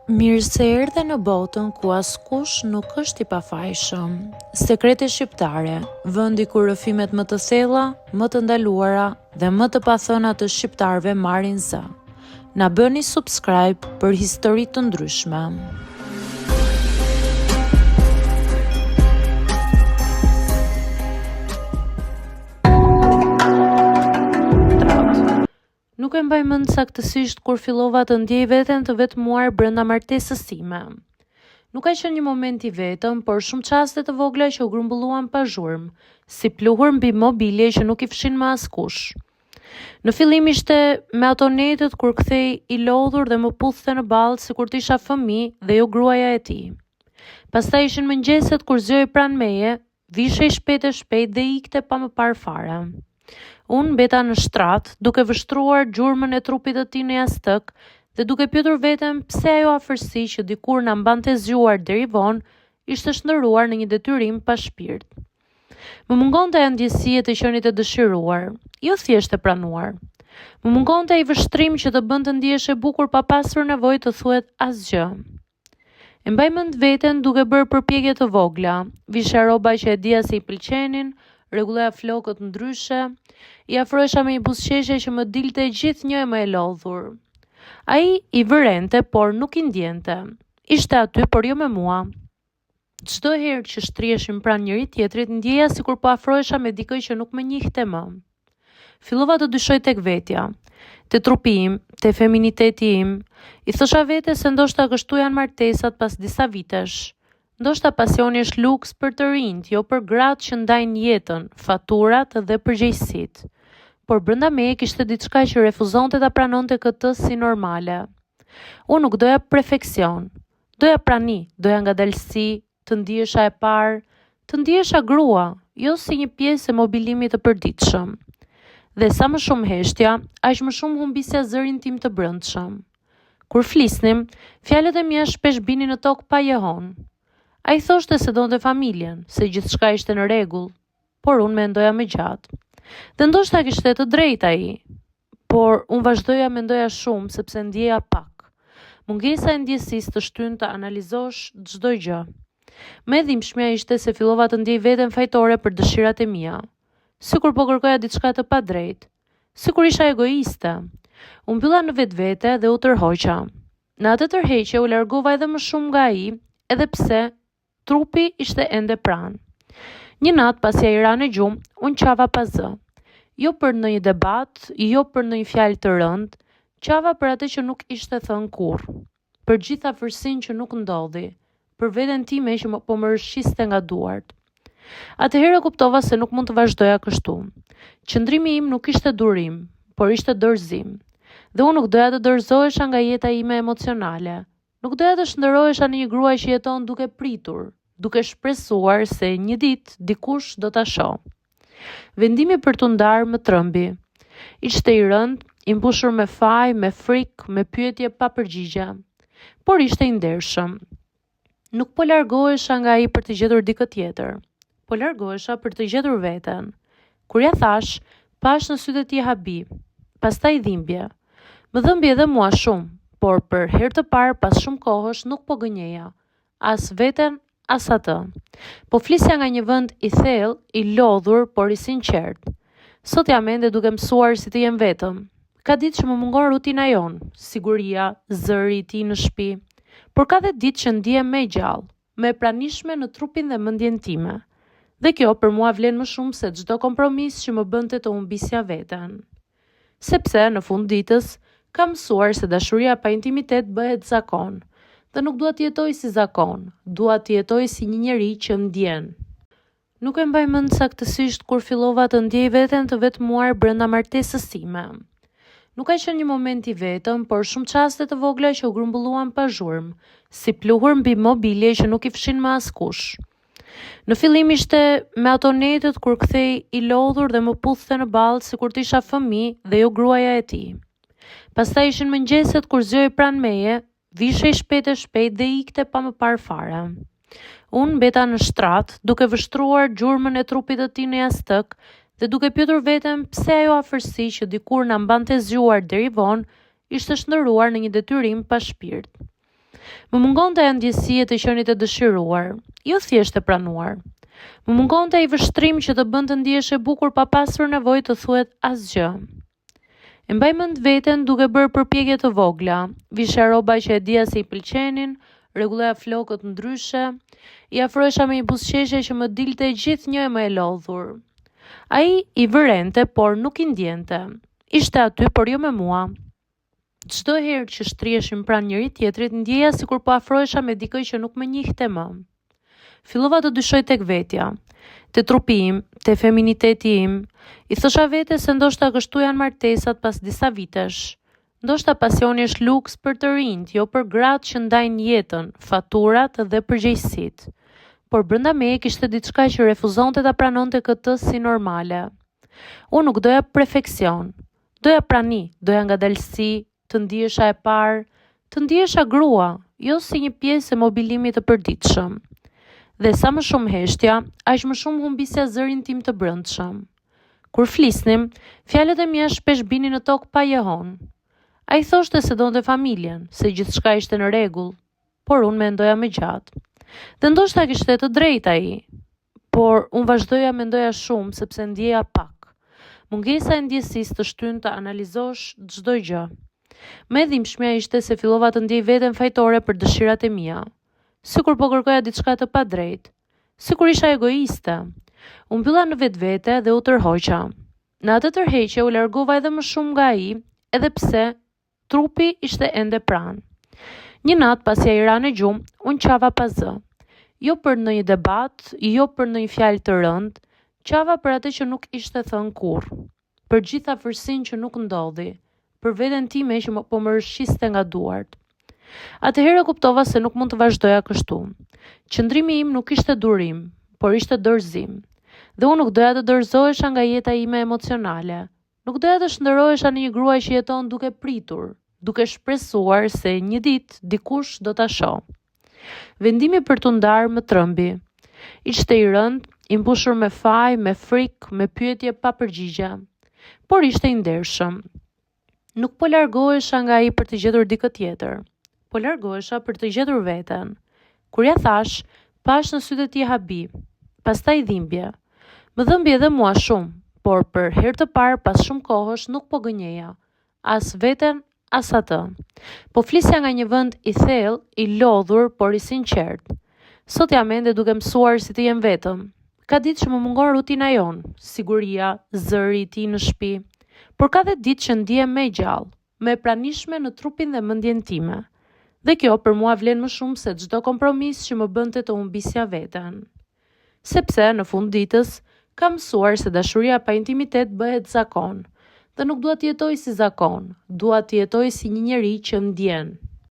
Mirë se erdhe në botën ku askush nuk është i pafajshëm. Sekrete shqiptare, vendi ku rrëfimet më të thella, më të ndaluara dhe më të pathëna të shqiptarëve marrin zë. Na bëni subscribe për histori të ndryshme. Nuk e mbaj mend saktësisht kur fillova të ndjej veten të vetmuar brenda martesës sime. Nuk ka qenë një moment i vetëm, por shumë çaste të vogla që u grumbulluan pa zhurmë, si pluhur mbi mobilje që nuk i fshin më askush. Në fillim ishte me ato netët kur kthehej i lodhur dhe më puthte në ballë sikur të isha fëmijë dhe jo gruaja e tij. Pastaj ishin mëngjeset kur zgjohej pranë meje Vishej shpejt e shpejt dhe ikte pa më parë fare. Unë mbeta në shtrat, duke vështruar gjurmën e trupit të tij në jastëk dhe duke pyetur veten pse ajo afërsi që dikur na mbante zgjuar deri vonë, ishte shndërruar në një detyrim pa shpirt. Më mungonte ajo ndjesi e të qenit e dëshiruar, jo thjesht e pranuar. Më mungonte ai vështrim që të bën të ndihesh e bukur pa pasur nevojë të thuhet asgjë. E mbaj mend veten duke bërë përpjekje të vogla. Vishja rroba që e dija se i pëlqenin, rregulloja flokët ndryshe, i afrohesha me një buzëqeshje që më dilte gjithnjë e më e lodhur. Ai i vërente, por nuk i ndjente. Ishte aty, por jo me mua. Çdo herë që shtriheshim pranë njëri-tjetrit, ndjeja sikur po afrohesha me dikë që nuk më njihte më. Fillova të dyshoj tek vetja, te trupi im, te feminiteti im. I thosha vetes se ndoshta kështu janë martesat pas disa vitesh. Ndoshta pasioni është luks për të rinjtë, jo për gratë që ndajnë jetën, faturat dhe përgjegjësitë. Por brenda meje kishte diçka që refuzonte ta pranonte këtë si normale. Unë nuk doja perfeksion, Doja prani, doja ngadalësi, të ndihesha e parë, të ndihesha grua, jo si një pjesë e mobilimit të përditshëm. Dhe sa më shumë heshtja, aq më shumë humbisja zërin tim të brendshëm. Kur flisnim, fjalët e mia shpesh binin në tokë pa jehonë. Ai thoshte se donte familjen, se gjithçka ishte në rregull, por unë mendoja më gjatë. Dhe ndoshta kishte të drejtë ai, por unë vazhdoja mendoja shumë sepse ndjeja pak. Mungesa e ndjesisë të shtyn të analizosh çdo gjë. Më e dhimbshmja ishte se fillova të ndjej veten fajtore për dëshirat e mia. Sikur po kërkoja diçka të padrejtë. Sikur isha egoiste. U mbylla në vetvete dhe u tërhoqa. Në atë tërheqje u largova edhe më shumë nga ai, edhe pse Trupi ishte ende pranë. Një natë pasi ai ra në gjumë, unë qava pa zë. Jo për ndonjë debat, jo për ndonjë fjalë të rëndë, qava për atë që nuk ishte thënë kurrë. Për gjithë afërsinë që nuk ndodhi, për veten time që po më rrëshqiste nga duart. Atëherë e kuptova se nuk mund të vazhdoja kështu. Qëndrimi im nuk ishte durim, por ishte dorëzim. Dhe unë nuk doja të dorëzohesha nga jeta ime emocionale, Nuk doja të shndërrohesha në një grua që jeton duke pritur, duke shpresuar se një ditë dikush do ta shohë. Vendimi për t'u ndarë më trembi. Ishte i rëndë, i mbushur me faj, me frikë, me pyetje pa përgjigje. Por ishte i ndershëm. Nuk po largohesha nga ai për të gjetur dikë tjetër. Po largohesha për të gjetur veten. Kur ia thashë, pashë në sytë e tij habi, pastaj dhimbje. Më dhëmbi edhe mua shumë, por për herë të parë pas shumë kohësh nuk po gënjeja, as veten, as atë. Po flisja nga një vend i thellë, i lodhur, por i sinqertë. Sot jam ende duke mësuar si të jem vetëm. Ka ditë që më mungon rutina jonë, siguria, zëri i tij në shtëpi, por ka dhe ditë që ndihem më e gjallë, më e pranishme në trupin dhe mendjen time. Dhe kjo për mua vlen më shumë se çdo kompromis që më bënte të humbisja veten. Sepse, në fund ditës, kam mësuar se dashuria pa intimitet bëhet zakon. Dhe nuk dua të jetoj si zakon, dua të jetoj si një njeri që ndjen. Nuk e mbaj mend saktësisht kur fillova të ndjej veten të vetmuar brenda martesës sime. Nuk ka qenë një moment i vetëm, por shumë çaste të vogla që u grumbulluan pa zhurmë, si pluhur mbi mobilje që nuk i fshin më askush. Në fillim ishte me ato netët kur kthehej i lodhur dhe më puthte në ballë sikur të isha fëmijë dhe jo gruaja e tij. Pastaj ishin mëngjeset kur zgjohej pranë meje, vishej shpejt e shpejt dhe ikte pa më parë fare. Unë mbeta në shtrat, duke vështruar gjurmën e trupit të tij në jastëk dhe duke pyetur veten pse ajo afërsi që dikur na mbante zgjuar deri vonë, ishte shndërruar në një detyrim pa shpirt. Më mungonte ajo ndjesi e të qenit e dëshiruar, jo thjesht e pranuar. Më mungonte ai vështrim që të bën të ndihesh e bukur pa pasur nevojë të thuhet asgjë. E mbaj mend veten duke bërë përpjekje të vogla, vishja rroba që e dija se i pëlqenin, rregulloja flokët ndryshe, i afrohesha me një buzëqeshje që më dilte gjithnjë e më e lodhur. Ai i vërente, por nuk i ndjente. Ishte aty, por jo me mua. Çdo herë që shtriheshim pranë njëri-tjetrit, ndjeja sikur po afrohesha me dikë që nuk më njihte më. Fillova të dyshoj tek vetja, te trupi im, te feminiteti im. I thosha vetes se ndoshta kështu janë martesat pas disa vitesh. Ndoshta pasioni është luks për të rinjtë, jo për gratë që ndajnë jetën, faturat dhe përgjegjësitë. Por brenda meje kishte diçka që refuzonte ta pranonte këtë si normale. Unë nuk doja perfeksion, doja prani, doja ngadalësi, të ndihesha e parë, të ndihesha grua, jo si një pjesë e mobilimit të përditshëm. Dhe sa më shumë heshtja, aq më shumë humbisja zërin tim të brendshëm. Kur flisnim, fjalët e mia shpesh binin në tokë pa jehonë. Ai thoshte se donte familjen, se gjithçka ishte në rregull, por unë mendoja më gjatë. Dhe ndoshta kishte të drejtë ai, por unë vazhdoja mendoja shumë sepse ndjeja pak. Mungesa e ndjesisë të shtyn të analizosh çdo gjë. Më e dhimbshmja ishte se fillova të ndjej veten fajtore për dëshirat e mia. Sikur po kërkoja diçka të padrejtë. Sikur isha egoiste. U mbylla në vetvete dhe u tërhoqa. Në atë tërheqje u largova edhe më shumë nga ai, edhe pse Trupi ishte ende pranë. Një natë pasi ai ra në gjumë, unë qava pa zë. Jo për ndonjë debat, jo për ndonjë fjalë të rëndë, qava për atë që nuk ishte thënë kurrë. Për gjithë afërsinë që nuk ndodhi, për veten time që po më rrëshqiste nga duart. Atëherë e kuptova se nuk mund të vazhdoja kështu. Qëndrimi im nuk ishte durim, por ishte dorëzim. Dhe unë nuk doja të dorëzohesha nga jeta ime emocionale, Nuk doja të shndërrohesha në një grua që jeton duke pritur, duke shpresuar se një ditë dikush do ta shohë. Vendimi për t'u ndarë më trembi. Ishte i rëndë, i mbushur me faj, me frikë, me pyetje pa përgjigje. Por ishte i ndershëm. Nuk po largohesha nga ai për të gjetur dikë tjetër. Po largohesha për të gjetur veten. Kur ia thashë, pashë në sytë e tij habi, pastaj dhimbje. Më dhembi edhe mua shumë, por për herë të parë pas shumë kohësh nuk po gënjeja, as veten, as atë. Po flisja nga një vend i thellë, i lodhur, por i sinqertë. Sot jam ende duke mësuar si të jem vetëm. Ka ditë që më mungon rutina jonë, siguria, zëri i tij në shtëpi, por ka dhe ditë që ndihem më e gjallë, më e pranishme në trupin dhe mendjen time. Dhe kjo për mua vlen më shumë se çdo kompromis që më bënte të humbisja veten. Sepse, në fund ditës, kam mësuar se dashuria pa intimitet bëhet zakon. Dhe nuk dua të jetoj si zakon, dua të jetoj si një njeri që ndjen.